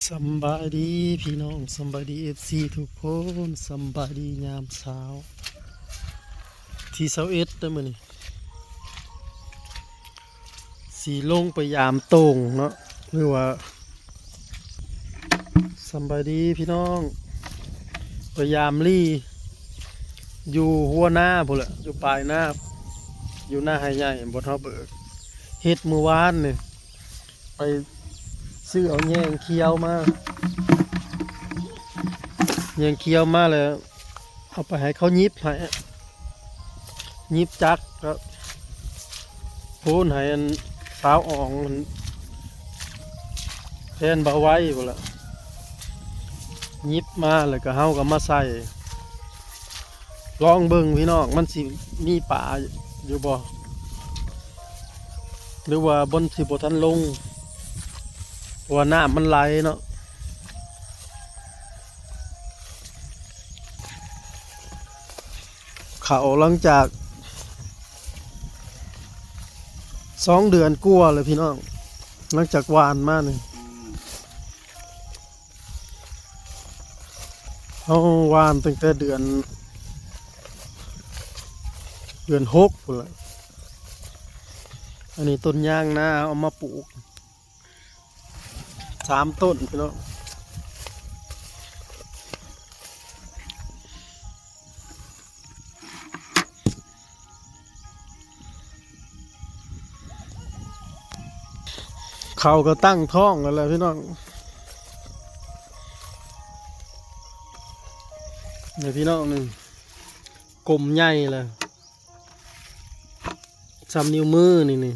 ສຳບາຍດີພີ່ນ້ອງ ສຳບາຍດີເອັຟຊີທຸກຄົນ ສຳບາຍດີຍາມເຊົ້າທີຊາວເອັດເດີມື້ນີ້ ຊິລົງໄປຢາມໂຕ່ງເນາະ ຫຼືວ່າ ສຳບາຍດີພີ່ນ້ອງ ໄປຢາມລີ ຢູ່ຫົວນາພຸ້ນແຫຼະ ຢູ່ປາຍນາ ຢູ່ນາໄຮ່ໃຫຍ່ ບ່ອນເຮົາເບີກ ເຮັດມື້ວານນີ້ ໄປຊື້ເອົາແຍງຂຽວມາ ແຍງຂຽວມາແລ້ວ ເອົາໄປໃຫ້ເຂົາຫຍິບໃຫ້ ຫຍິບຈັກ ແລ້ວໂພນໃຫ້ອັນສາວອອງ ແທນບ່າວໄວພຸ້ນລະ ຫຍິບມາແລ້ວກໍເຮົາກໍມາໃສ່ ລອງເບິ່ງພີ່ນ້ອງ ມັນຊິມີປາຢູ່ບໍ່ ຫຼືວ່າມັນຊິບໍ່ທັນລົງ ເພາະວ່ານ້ຳມັນໄຫຼເນາະ. ເຂົ້າຫຼັງຈາກສອງເດືອນກວ່າແລ້ວພີ່ນ້ອງ ຫຼັງຈາກຫວ່ານມານີ້ ເຮົາຫວ່ານຕັ້ງແຕ່ເດືອນ ເດືອນຫົກພຸ້ນລະ ອັນນີ້ຕົ້ນຍາງນາເອົາມາປູກ ສາມຕົ້ນພີ່ນ້ອງ ເຂົາກໍຕັ້ງທ້ອງແລ້ວແຫຼະພີ່ນ້ອງ ນີ້ພີ່ນ້ອງ ນີ້ກົມໃຫຍ່ແລ້ວ ສ່ຳນິ້ວມືນີ້ ນີ້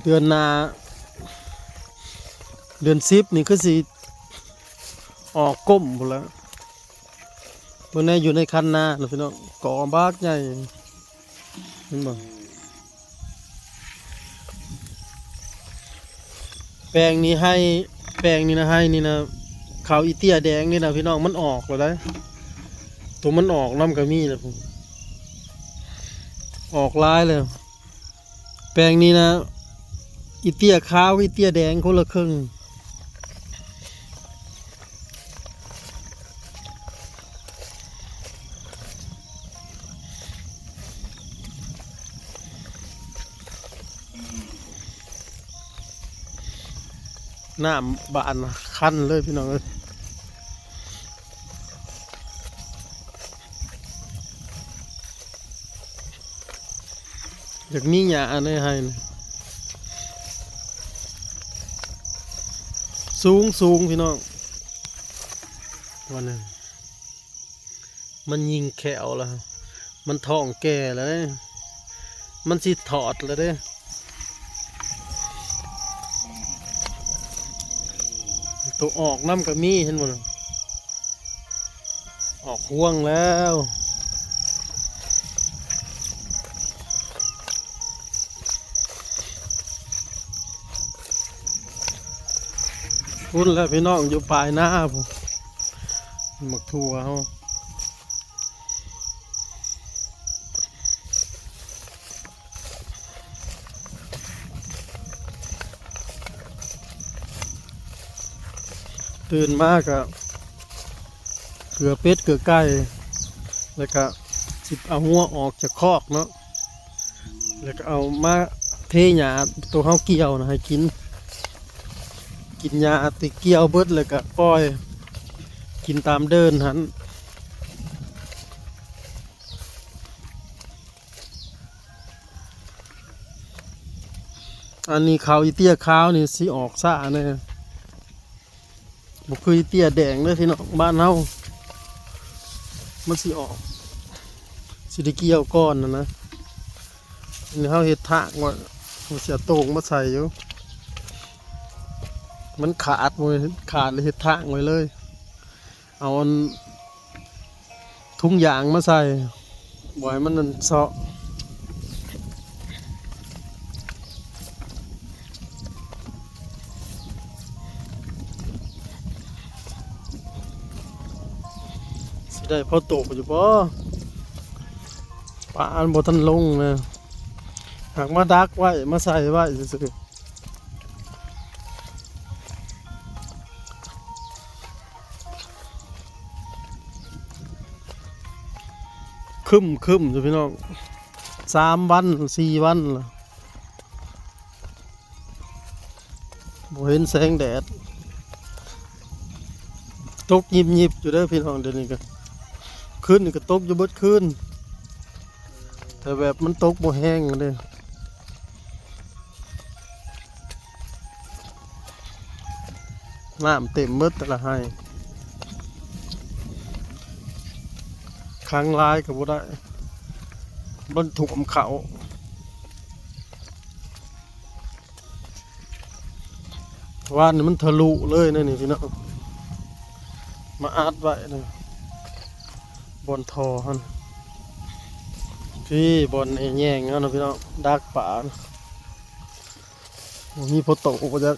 ເດືອນໜ້າ ເດືອນສິບນີ້ຄືຊິອອກກົມພຸ້ນລະ ເບິ່ງແນ່ ຢູ່ໃນຄັນນານະພີ່ນ້ອງ ກໍບັກໃຫຍ່ ເຫັນບໍ່? ແປງນີ້ໄຮ່ ແປງນີ້ນະ ໄຮ່ນີ້ນະ ເຂົ້າອີເຕ້ຍແດງນີ້ນະພີ່ນ້ອງ ມັນອອກແລ້ວໃດ໋ ໂຕມັນອອກນຳກໍມີແລ້ວ ອອກຫຼາຍແລ້ວ ແປງນີ້ນະ ອີເຕ້ຍຂາວ ອີເຕ້ຍແດງຄົນລະເຄິ່ງ. ນ້ຳບານຄັນເລີຍພີ່ນ້ອງເອີຍ ຢາກມີຫຍ້າໃນໄຮ່ນີ້ ສູງໆ ພີ່ນ້ອງ ວ່ານັ້ນ. ມັນຍິງແຂ້ວແລ້ວ ມັນທ້ອງແກ່ແລ້ວເດ້ ມັນຊິຖອດແລ້ວເດ້ ໂຕອອກນຳກໍມີ ເຫັນບໍ່ນະ ອອກຮວງແລ້ວ. ພຸ້ນແຫຼະພີ່ນ້ອງ ຢູ່ປາຍນາພຸ້ນ ໝາກຖົ່ວເຮົາ ຕື່ນມາກະເກືອເປັດເກືອໄກ່ ແລ້ວກະຊິເອົາງົວອອກຈາກຄອກເນາະ. ແລ້ວກໍເອົາມາເທຫຍ້າໂຕເຮົາກ່ຽວນະໃຫ້ກິນ ກິນຫຍ້າທີ່ກ່ຽວເບິດ ແລ້ວກໍປ່ອຍກິນຕາມເດີ່ນຫັ້ນ. ອັນນີ້ເຂົ້າອີເຕ້ຍຂາວນີ້ຊິອອກຊ້າແດ່. ບໍ່ຄືເຕ້ຍແດງເດີພີ່ນ້ອງ ບ້ານເຮົາມັນຊິອອກ ຊິໄດ້ກ່ຽວກ່ອນຫັ້ນນະ. ອັນນີ້ເຮົາເຮັດທາງໄວ້ ເຮົາຊິເອົາໂຕ່ງມາໃສ່ຢູ່ ມັນຂາດ ຂາດແລ້ວເຮັດທາງໄວ້ເລີຍ. ເອົາອັນຖົງຢາງມາໃສ່ ບໍ່ໃຫ້ມັນນັ້ນເຊາະ ຊິໄດ້ພໍໂຕຢູ່ບໍ່? ປາມັນບໍ່ທັນລົງນະ. ຫາກມາດັກໄວ້ ມາໃສ່ໄວ້ຊື່ໆ. ຄຶ້ມໆຢູ່ພີ່ນ້ອງ ສາມວັນ ສີ່ວັນລະ ບໍ່ເຫັນແສງແດດ. ຕົກຍິບໆຢູ່ເດີພີ່ນ້ອງ ດຽວນີ້ກະ ຄືນນີ້ກະຕົກຢູ່ເບິດຄືນ ແຕ່ແບບມັນຕົກບໍ່ແຮງເດ້. ນ້ຳເຕັມເບິດແຕ່ລະໄຮ່ ຂັງຫຼາຍກະບໍ່ໄດ້ ມັນຖ້ວມເຂົ້າ. ວານນີ້ມັນທະລຸເລີຍນະນີ້ພີ່ນ້ອງ ມາອັດໄວ້ນະ ບ່ອນທໍ່ຫັ້ນ ພີ້ບ່ອນແຍງເຮົານະພີ່ນ້ອງ ດັກປານະ ບໍ່ມີພໍໂຕບໍ່ຈັກ.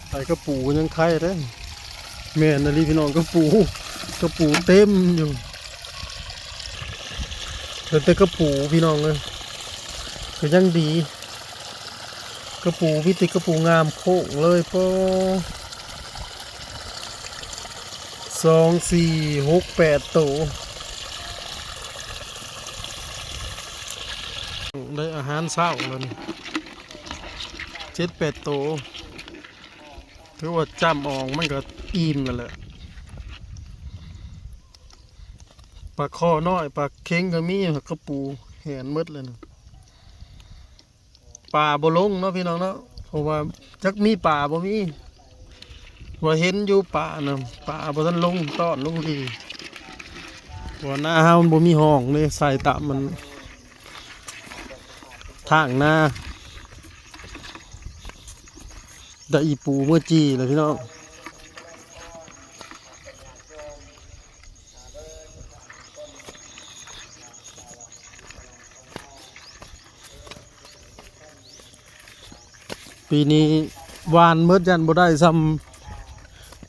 ໃສ່ກະປູຍັງໄຄເດ້ ແມ່ນອີ່ຫຼີພີ່ນ້ອງ ກະປູ ກະປູເຕັມຢູ່ ເຫັນແຕ່ກະປູພີ່ນ້ອງເອີຍ ກະຍັງດີ ກະປູມີແຕ່ກະປູງາມໂຄ້ງເລີຍ ປໍ ສອງ ສີ່ ຫົກ ແປດໂຕ ໄດ້ອາຫານເຊົ້າແລ້ວນີ້ ເຈັດແປດໂຕ ຖືວ່າຈ້ຳອ່ອງມັນກະອີ່ມແລ້ວແຫຼະ. ປາຄໍນ້ອຍ ປາເຄັງກະມີ ກະປູແຫ້ງເບິດແລ້ວນະ. ປາບໍ່ລົງເນາະພີ່ນ້ອງເນາະ ເພາະວ່າຈັກມີປາບໍ່ມີ ວ່າເຫັນຢູ່ປານະ ປາບໍ່ທັນລົງ ຕ້ອນລົງດີ ເພາະວ່ານາເຮົາມັນບໍ່ມີຮ່ອງເດ້ ໃສ່ຕາມມັນທາງນາ. ໄດ້ອີ່ປູເມືອຈີ່ແລ້ວພີ່ນ້ອງ. ປີນີ້ຫວ່ານເໝິດ ຢ້ານບໍ່ໄດ້ຊ່ຳ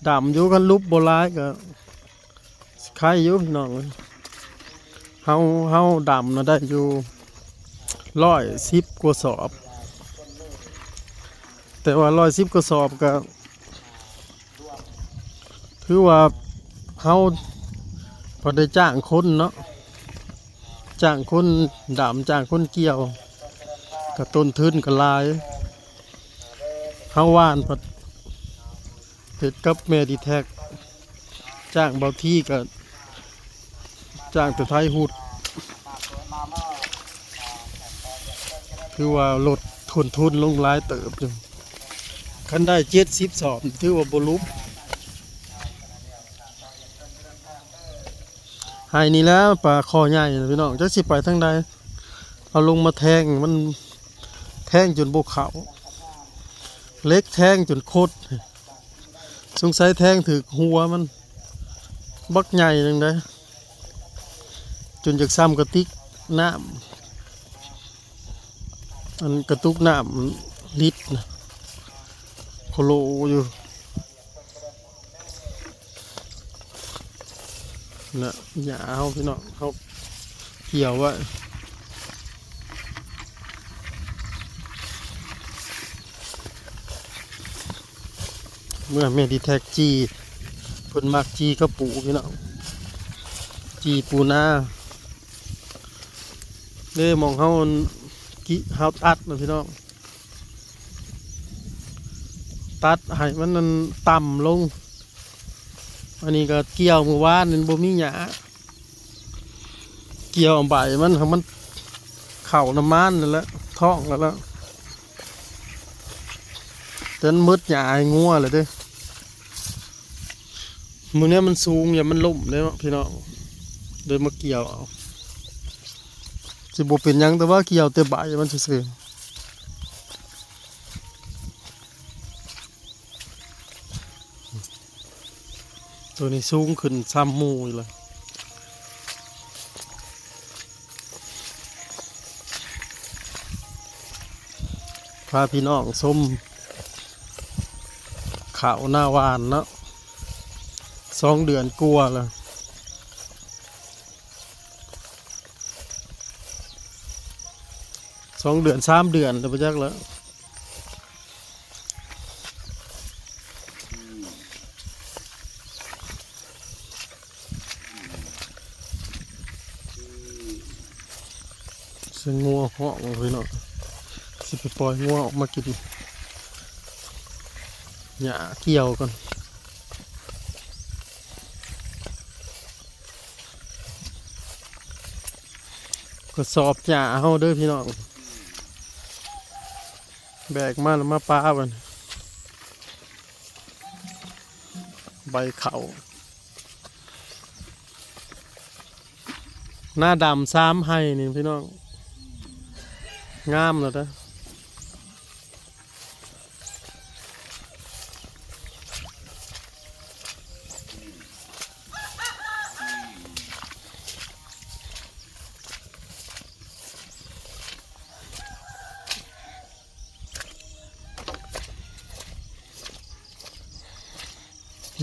ດຳຢູ່ ຄັນຫຼຸບບໍ່ຫຼາຍກະໄຄຢູ່ພີ່ນ້ອງເອີຍ. ເຮົາ ເຮົາດຳນະໄດ້ຢູ່ຮ້ອຍສິບກວ່າສອບ ແຕ່ວ່າຮ້ອຍສິບກວ່າສອບກະ ຖືວ່າເຮົາບໍ່ໄດ້ຈ້າງຄົນເນາະ ຈ້າງຄົນດຳ ຈ້າງຄົນກ່ຽວ ກະຕົ້ນທຶນກະຫຼາຍ. ເຮົາຫວ່ານພັດເຮັດກັບແມດີແທັກ ຈ້າງເບົາທີກະ ຈ້າງແຕ່ໄທຮຸດ ຄືວ່າລົດ ທຶນ ທຶນລົງຫຼາຍເຕີບຢູ່. ຄັນໄດ້ເຈັດສິບສອບ ຖືວ່າບໍ່ຫຼຸບ. ໄຮ່ນີ້ແຫຼະປາຄໍໃຫຍ່ນະພີ່ນ້ອງ ຈັກຊິໄປທາງໃດ. ເອົາລົງມາແທງ ມັນແທງຈົນບໍ່ເຂົ້າ ເຫຼັກແທງຈົນຄົດ. ສົງໄສແທງຖືກຫົວມັນ ບັກໃຫຍ່ໜຶ່ງເດ້ ຈົນຢາກຊ່ຳກະຕິກນ້ຳ ອັນກະຕຸກນ້ຳລິດນະ ໂຄໂລຢູ່ນະ. ຫຍ້າເຮົາພີ່ນ້ອງ ເຮົາກ່ຽວໄວ້ ເມື່ອແມ່ດີແທັກຈີ່ ເພິ່ນມັກຈີ່ກັບປູພີ່ນ້ອງ ຈີ່ປູນາເດ້. ໝ່ອງເຮົາ ເຮົາຕັດນະພີ່ນ້ອງ ຕັດໃຫ້ມັນນັ້ນຕ່ຳລົງ. ອັນນີ້ກະກ່ຽວມື້ວານນີ້ ບໍ່ມີຫຍ້າ ກ່ຽວເອົາໃບມັນ ໃຫ້ມັນເຂົ້ານ້ຳມັນນັ້ນແຫຼະ ທ້ອງແລ້ວລະ ແຕ່ມັນໝົດຫຍ້າໃຫ້ງົວແລ້ວເດ້. ມື້ນີ້ມັນສູງ ຢ້ານມັນລົ້ມເດ້ເນາະພີ່ນ້ອງ ເລີຍມາກ່ຽວເອົາ. ຊິບໍ່ເປັນຫຍັງ ແຕ່ວ່າກ່ຽວແຕ່ໃບມັນຊື່ໆ. ໂຕນີ້ສູງຂຶ້ນຊ່ຳໝູ່ອີກລະ. ພາພີ່ນ້ອງຊົມເຂົ້ານາຫວ່ານເນາະ ສອງເດືອນກວ່າລະ. ສອງເດືອນສາມເດືອນແລ້ວ ບໍ່ຈັກແລ້ວ. ສຽງງົວຮ້ອງພີ່ນ້ອງ ຊິໄປປ່ອຍງົວອອກມາກິນຫຍ້າກ່ຽວກ່ອນ. ກະສອບຫຍ້າເຮົາເດີພີ່ນ້ອງ ແບກມາແລ້ວມາປາບັດນີ້ ໃບເຂົ້າ ນາດຳສາມໄຮ່ນີ້ພີ່ນ້ອງ ງາມແລ້ວເດີ.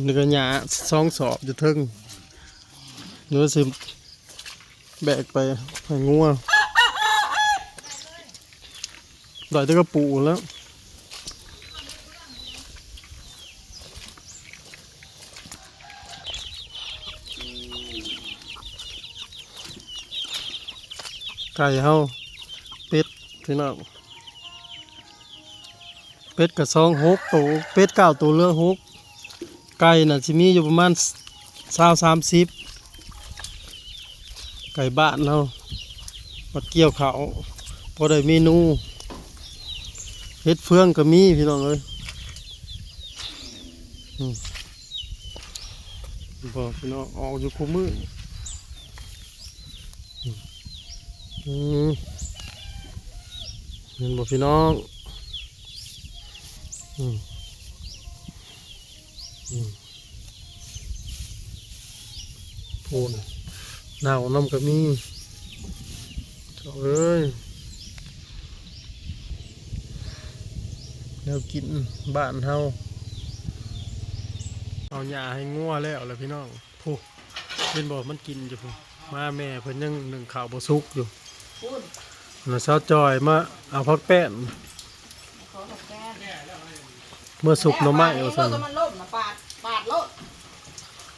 ນີ້ກະຫຍ້າສອງສອບຢູ່ເທິງ ເດີຊິ ແບກໄປໃຫ້ງົວ ໄດ້ແຕ່ກະປູແລ້ວ. ໄກ່ເຮົາ ເປັດພີ່ນ້ອງ ເປັດກະຊອງຫົກໂຕ ເປັດເກົ້າໂຕ ເຫຼືອຫົກ ໄກ່ນະຊິມີຢູ່ປະມານຊາວ ສາມສິບ ໄກ່ບ້ານເຮົາ ບັດກ່ຽວເຂົ້າ ພໍໄດ້ເມນູ ເຫັດເຟືອງກະມີພີ່ນ້ອງເອີຍ. ອືມ ບໍ່ພີ່ນ້ອງ ອອກຢູ່ຄູ່ມື້. ອືມ ເຫັນບໍ່ພີ່ນ້ອງ? ອືມ ອືມ ພຸ້ນ ເນົ່ານຳກະມີ. ເອີຍ ແນວກິນບ້ານເຮົາ ເອົາຫຍ້າໃຫ້ງົວແລ້ວແຫຼະພີ່ນ້ອງ. ພຸ້ນ ເຫັນບໍ່ ມັນກິນຢູ່ພຸ້ນ ມາແມ່ເພິ່ນຍັງໜຶ້ງເຂົ້າບໍ່ສຸກຢູ່. ພຸ້ນ ນະ ສາວຈ້ອຍມາເອົາຜັກແປ້ນ ຂໍຜັກແປ້ນ ເມືອສຸບໜໍ່ໄມ້ວ່າຊັ້ນ. ເອີ ມັນລົ້ມນະ ປາດ ປາດໂລດ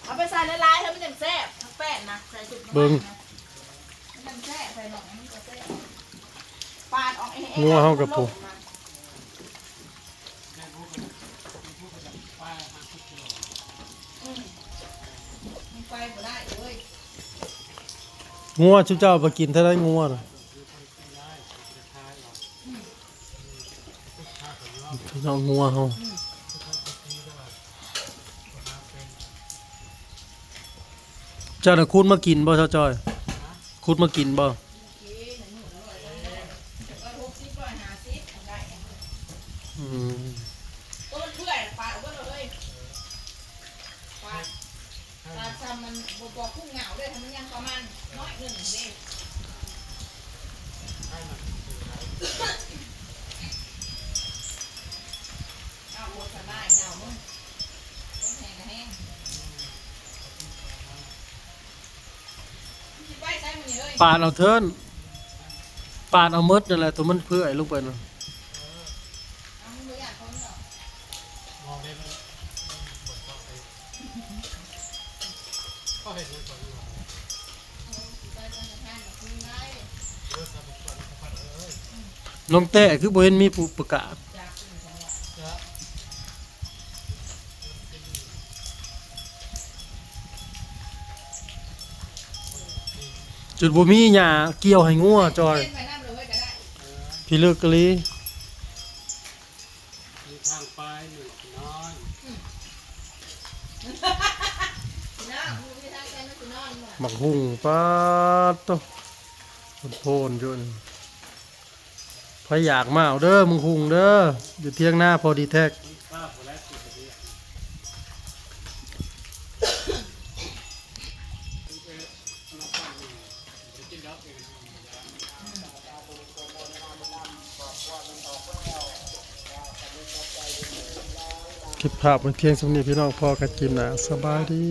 ເອົາໄປໃສ່ຫຼາຍໆ ໃຫ້ມັນຈັ່ງແຊບ ຜັກແປ້ນນະ ໃສ່ຊຸບໜໍ່ໄມ້ນະ ເບິ່ງ ມັນຈັ່ງແຊບ ໃສ່ໜໍ່ໄມ້ມັນກະແຊບ ປາດອອກເອງໆ ງົວເຮົາກະພຸ້ນ ອືມ ມັນໄປບໍ່ໄດ້ເວີຍ. ງົວຊຸມເຈົ້າໄປກິນເທົ່າໃດ ງົວນະ? ພີ່ນ້ອງ ງົວເຮົາ ເຈົ້ານະ ຂຸດມາກິນບໍ່ ສາວຈ້ອຍ? ຂຸດມາກິນບໍ່? ອືມ ໂຕມັນເປື່ອຍປາດເບິດເລີຍ ປາດ ປາດຊ້ຳມັນບໍ່ ບໍ່ຄຸ້ງເຫງົາເດ້ ຖ້າມັນຍັງປະມານໜ້ອຍໜຶ່ງເດ້. ເອົາ ໂຄສະນາອີກແລ້ວມຶງ ແຮງກະແຮງ. ປາດເອົາເທີ້ນ ປາດເອົາໝົດນັ້ນແຫຼະ ໂຕມັນເປື່ອຍລົງໄປນະ. ນ້ອງແຕ້ຄືບໍ່ເຫັນມີຜູ້ປະກາດ? ຈົນບໍ່ມີຫຍ້າກ່ຽວໃຫ້ງົວ ຈ່ອຍ ພິລຶກອີ່ຫຼີ. ມີທາງໄປ ມີນອນ ອືມ ໝາກຫຸ່ງ ປາດໂທ້ ໂພນໆຢູ່. ໃຜຢາກມາເອົາເດີ ໝາກຫຸ່ງເດີ ຢູ່ຖຽງນາພໍດີແທັກ. ເກັບພາບໄວ້ພຽງສ່ຳນີ້ພີ່ນ້ອງ ພໍ້ກັນຄລິບໜ້າ ສະບາຍດີ.